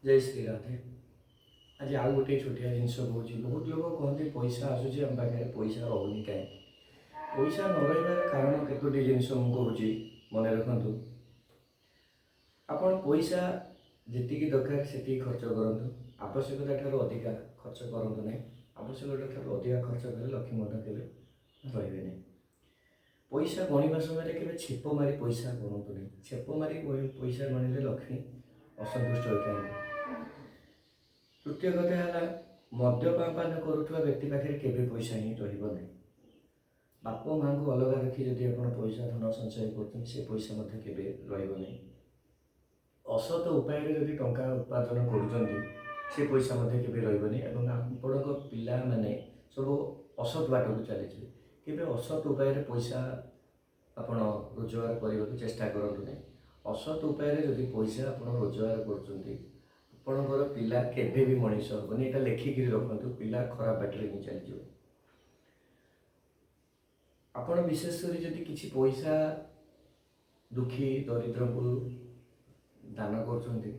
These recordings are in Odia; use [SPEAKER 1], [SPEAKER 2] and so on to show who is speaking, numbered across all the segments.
[SPEAKER 1] ଜୟ ଶ୍ରୀ ରାଧେ। ଆଜି ଆଉ ଗୋଟିଏ ଛୋଟିଆ ଜିନିଷ କହୁଛି। ବହୁତ ଲୋକ କୁହନ୍ତି, ପଇସା ଆସୁଛି, ଆମ ପାଖରେ ପଇସା ରହୁନି କାହିଁକି? ପଇସା ନ ରହିବାର କାରଣ କେତୋଟି ଜିନିଷ ମୁଁ କହୁଛି, ମନେ ରଖନ୍ତୁ। ଆପଣ ପଇସା ଯେତିକି ଦରକାର ସେତିକି ଖର୍ଚ୍ଚ କରନ୍ତୁ। ଆବଶ୍ୟକତା ଠାରୁ ଅଧିକା ଖର୍ଚ୍ଚ କରନ୍ତୁ ନାହିଁ। ଆବଶ୍ୟକତା ଠାରୁ ଅଧିକା ଖର୍ଚ୍ଚ କଲେ ଲକ୍ଷ୍ମୀ ମଧ୍ୟ କେବେ ରହିବେ ନାହିଁ। ପଇସା ଗଣିବା ସମୟରେ କେବେ ଛେପ ମାରି ପଇସା ଗଣନ୍ତୁ ନାହିଁ। ଛେପ ମାରି ପଇସା ଗଣିଲେ ଲକ୍ଷ୍ମୀ ଅସନ୍ତୁଷ୍ଟ ହୋଇଥାନ୍ତି। ତୃତୀୟ କଥା ହେଲା, ମଦ୍ୟପାନ କରୁଥିବା ବ୍ୟକ୍ତି ପାଖରେ କେବେ ପଇସା ହିଁ ରହିବ ନାହିଁ। ବାପ ମାଆଙ୍କୁ ଅଲଗା ରଖି ଯଦି ଆପଣ ପଇସା ଧନ ସଞ୍ଚୟ କରୁଛନ୍ତି, ସେ ପଇସା ମଧ୍ୟ କେବେ ରହିବ ନାହିଁ। ଅସତ ଉପାୟରେ ଯଦି ଟଙ୍କା ଉପାର୍ଜନ କରୁଛନ୍ତି, ସେ ପଇସା ମଧ୍ୟ କେବେ ରହିବନି ଏବଂ ଆପଣଙ୍କ ପିଲାମାନେ ସବୁ ଅସତ ବାଟକୁ ଚାଲିଯିବେ। କେବେ ଅସତ ଉପାୟରେ ପଇସା ଆପଣ ରୋଜଗାର କରିବାକୁ ଚେଷ୍ଟା କରନ୍ତୁ ନାହିଁ। ଅସତ ଉପାୟରେ ଯଦି ପଇସା ଆପଣ ରୋଜଗାର କରୁଛନ୍ତି, ଆପଣଙ୍କର ପିଲା କେବେ ବି ମଣିଷ ହେବନି। ଏଇଟା ଲେଖିକିରି ରଖନ୍ତୁ, ପିଲା ଖରାପ ବାଟରେ ହିଁ ଚାଲିଯିବ। ଆପଣ ବିଶେଷ କରି ଯଦି କିଛି ପଇସା ଦୁଃଖୀ ଦରିଦ୍ରଙ୍କୁ ଦାନ କରୁଛନ୍ତି,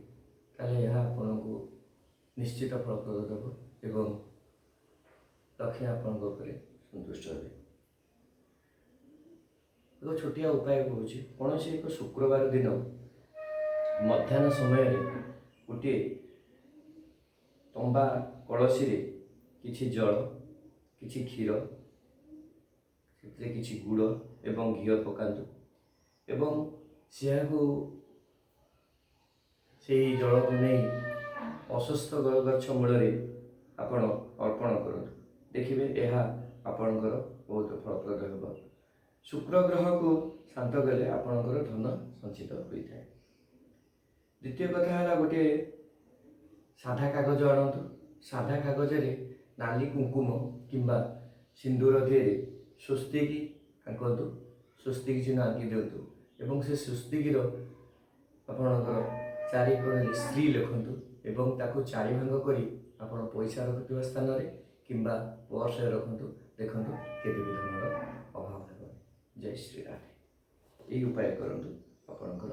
[SPEAKER 1] ତାହେଲେ ଏହା ଆପଣଙ୍କୁ ନିଶ୍ଚିତ ଫଳପ୍ରଦ ଦେବ ଏବଂ ଲକ୍ଷ୍ମୀ ଆପଣଙ୍କ ଉପରେ ସନ୍ତୁଷ୍ଟ ହେବେ। ଏକ ଛୋଟିଆ ଉପାୟ କହୁଛି। କୌଣସି ଏକ ଶୁକ୍ରବାର ଦିନ ମଧ୍ୟାହ୍ନ ସମୟରେ ଗୋଟିଏ ତମ୍ବା କଳସୀରେ କିଛି ଜଳ, କିଛି କ୍ଷୀର, ସେଥିରେ କିଛି ଗୁଡ଼ ଏବଂ ଘିଅ ପକାନ୍ତୁ ଏବଂ ସେହାକୁ ସେହି ଜଳକୁ ନେଇ ଅଶ୍ୱତ୍ଥ ଗଛ ମୂଳରେ ଆପଣ ଅର୍ପଣ କରନ୍ତୁ। ଦେଖିବେ, ଏହା ଆପଣଙ୍କର ବହୁତ ଫଳପ୍ରଦ ହେବ। ଶୁକ୍ର ଗ୍ରହକୁ ଶାନ୍ତ କଲେ ଆପଣଙ୍କର ଧନ ସଞ୍ଚିତ ହୋଇଥାଏ। ଦ୍ୱିତୀୟ କଥା ହେଲା, ଗୋଟିଏ ସାଧା କାଗଜ ଆଣନ୍ତୁ। ସାଧା କାଗଜରେ ନାଲି କୁଙ୍କୁମ କିମ୍ବା ସିନ୍ଦୁର ଦିହରେ ସ୍ୱସ୍ତିକି ଆଙ୍କନ୍ତୁ। ସ୍ୱସ୍ତିକି ଚିହ୍ନ ଆଙ୍କି ଦିଅନ୍ତୁ ଏବଂ ସେ ସ୍ୱସ୍ତିକିର ଆପଣଙ୍କର ଚାରି କୋଣରେ ଶ୍ରୀ ଲେଖନ୍ତୁ ଏବଂ ତାକୁ ଚାରି ଭାଗ କରି ଆପଣ ପଇସା ରଖୁଥିବା ସ୍ଥାନରେ କିମ୍ବା ପର୍ସରେ ରଖନ୍ତୁ। ଦେଖନ୍ତୁ, କେବେ ବି ଧନର ଅଭାବ ହେବନି। ଜୟ ଶ୍ରୀ ରାଧେ। ଏହି ଉପାୟ କରନ୍ତୁ, ଆପଣଙ୍କର